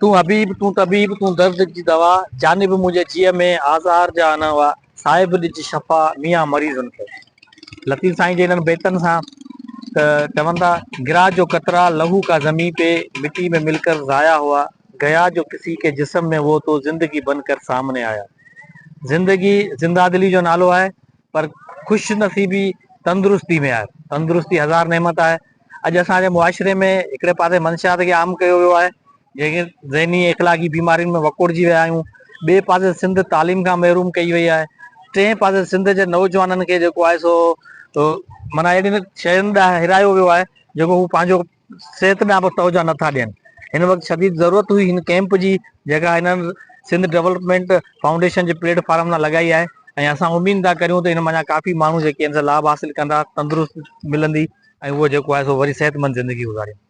تون حبيب تون طبيب تون درد جي دوا، جانب منهنجي جيء ۾ آزار جا انواع، صاحب ڏج شفا ميان مريضن کي. لطيف سائين جي انهن بيتن سان ته چون ٿا، گرا جو قطرا لهو ڪا زمين پي مٽي ۾ مل ڪر ضايع هئا، گيا جو ڪسي ڪي جسم ۾ وو تو زندگي بن ڪر سامني آيا. زندگي زنده دلي جو نالو آهي پر خوش نصيبي تندرستي ۾ آهي. تندرستي هزار نعمت آهي. اڄ اسان جي معاشري ۾ هڪڙي پاسي منشيات کي عام ڪيو ويو آهي جنهن کي ذهني ۽ اخلاقي بيمارين ۾ وڪوڙجي ويا آهيون، ٻئي پاسي سنڌ تعليم کان محروم ڪئي وئي آهي، ٽئين پاسي سنڌ جي نوجوانن کي جيڪو آهي سو معنيٰ اهڙين شين ڏانهن هيرايو ويو آهي جيڪو هو پنهنجو صحت ڏانهن به توجه نٿا ڏين. هن وقت شديد ضرورت هئي هن ڪئمپ جي جيڪا هنن سنڌ ڊولپمينٽ فائونڊيشن جي پليٽ فارم تان لڳائي آهي ۽ اسان اميد ٿا ڪريون ته ان منجهان ڪافي ماڻهو جيڪي ان سان لاڀ حاصل ڪندا تندرست ملندي ۽ اهو جيڪو آهي سو وري صحتمند زندگي گذاريندا.